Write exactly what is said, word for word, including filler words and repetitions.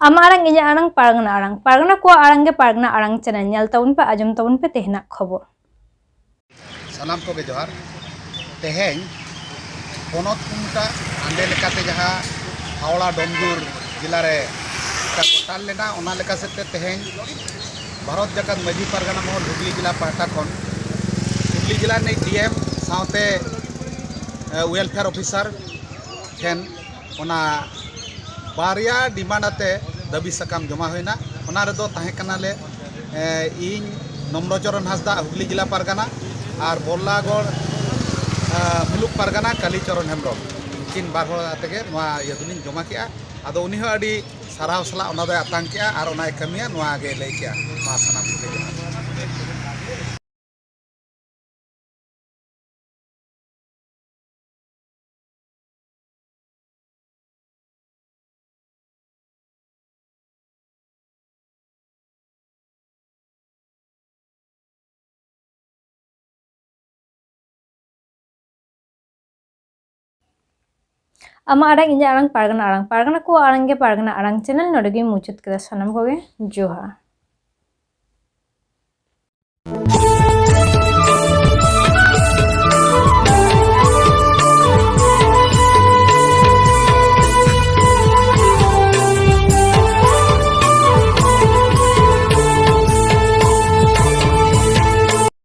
ᱟᱢᱟᱜ ᱟᱲᱟᱝ, ᱤᱧᱟᱹᱜ ᱟᱲᱟᱝ, ᱯᱟᱨᱜᱟᱱᱟ ᱟᱲᱟᱝ᱾ ᱯᱟᱨᱜᱟᱱᱟ ᱠᱚᱣᱟᱜ ᱟᱲᱟᱝ ᱜᱮ ᱯᱟᱨᱜᱟᱱᱟ ᱟᱲᱟᱝ ᱪᱮᱱᱮᱞ᱾ ᱧᱮᱞ ᱛᱟᱵᱚᱱ ᱯᱮ, ᱟᱸᱡᱚᱢ ᱛᱟᱵᱚᱱ ᱯᱮ ᱛᱮᱦᱮᱧᱟᱜ ᱠᱷᱚᱵᱚᱨ᱾ ᱥᱟᱱᱟᱢ ᱠᱚᱜᱮ ᱡᱚᱦᱟᱨ᱾ ᱛᱮᱦᱮᱧ ᱯᱚᱱᱚᱛ ᱠᱩᱢᱴᱟ ᱦᱟᱸᱰᱮ ᱞᱮᱠᱟᱛᱮ ᱡᱟᱦᱟᱸ ᱦᱟᱣᱲᱟ ᱰᱚᱢᱡᱩᱲ ᱡᱮᱞᱟ ᱨᱮ ᱜᱚᱴᱟᱞ ᱞᱮᱱᱟ, ᱚᱱᱟ ᱞᱮᱠᱟ ᱥᱮᱫ ᱛᱮ ᱛᱮᱦᱮᱧ ᱵᱷᱟᱨᱚᱛ ᱡᱟᱠᱟᱛ ᱢᱟᱹᱡᱷᱤ ᱯᱟᱨᱜᱟᱱᱟ ᱢᱚᱦᱚᱞ ᱦᱩᱜᱽᱞᱤ ᱡᱮᱞᱟ ᱯᱟᱦᱴᱟ ᱠᱷᱚᱱ ᱦᱩᱜᱽᱞᱤ ᱡᱮᱞᱟ ᱨᱤᱱᱤᱡ ᱰᱤ ᱮᱢ ᱥᱟᱶᱛᱮ, ᱮ, ᱣᱮᱞᱯᱷᱮᱭᱟᱨ ᱚᱯᱷᱤᱥᱟᱨ ᱴᱷᱮᱱ ᱚᱱᱟ ᱵᱟᱨᱭᱟ ᱰᱤᱢᱟᱱᱰ ᱟᱛᱮ ᱫᱟᱹᱵᱤ ᱥᱟᱠᱟᱢ ᱡᱚᱢᱟ ᱦᱩᱭᱱᱟ᱾ ᱚᱱᱟ ᱨᱮᱫᱚ ᱛᱟᱦᱮᱸ ᱠᱟᱱᱟᱞᱮ, ᱮ, ᱤᱧ ᱱᱚᱢᱨᱚᱪᱚᱨᱚᱱ ᱦᱟᱸᱥᱫᱟ ᱦᱩᱜᱽᱞᱤ ᱡᱮᱞᱟ ᱯᱟᱨᱜᱟᱱᱟ ᱟᱨ ᱵᱚᱞᱞᱟᱜᱚᱲ, ᱮ, ᱢᱩᱞᱩᱠ ᱯᱟᱨᱜᱟᱱᱟ ᱠᱟᱞᱤᱪᱚᱨᱚᱱ ᱦᱮᱢᱵᱨᱚᱢ, ᱩᱱᱠᱤᱱ ᱵᱟᱨ ᱦᱚᱲ ᱟᱛᱮ ᱜᱮ ᱱᱚᱣᱟ ᱤᱭᱟᱹ ᱫᱚᱞᱤᱧ ᱡᱚᱢᱟ ᱠᱮᱜᱼᱟ᱾ ᱟᱫᱚ ᱩᱱᱤ ᱦᱚᱸ ᱟᱹᱰᱤ ᱥᱟᱨᱦᱟᱣ ᱥᱟᱞᱟᱜ ᱚᱱᱟ ᱫᱚᱭ ᱟᱛᱟᱝ ᱠᱮᱜᱼᱟ ᱟᱨ ᱚᱱᱟᱭ ᱠᱟᱹᱢᱤᱭᱟ, ᱱᱚᱣᱟ ᱜᱮ ᱞᱟᱹᱭ ᱠᱮᱜᱼᱟ᱾ ᱢᱟ ᱥᱟᱱᱟᱢ ᱠᱚᱜᱮ ᱡᱚᱦᱟᱨ᱾ ᱟᱢᱟᱜ ᱟᱲᱟᱝ, ᱤᱧᱟᱹᱜ ᱟᱲᱟᱝ, ᱯᱟᱨᱜᱟᱱᱟ ᱟᱲᱟᱝ᱾ ᱯᱟᱨᱜᱟᱱᱟ ᱠᱚᱣᱟᱜ ᱟᱲᱟᱝ ᱜᱮ ᱯᱟᱨᱜᱟᱱᱟ ᱟᱲᱟᱝ ᱪᱮᱱᱮᱞ ᱱᱚᱰᱮ ᱜᱮᱧ ᱢᱩᱪᱟᱹᱫ ᱠᱮᱫᱟ᱾ ᱥᱟᱱᱟᱢ ᱠᱚᱜᱮ ᱡᱚᱦᱟᱨ᱾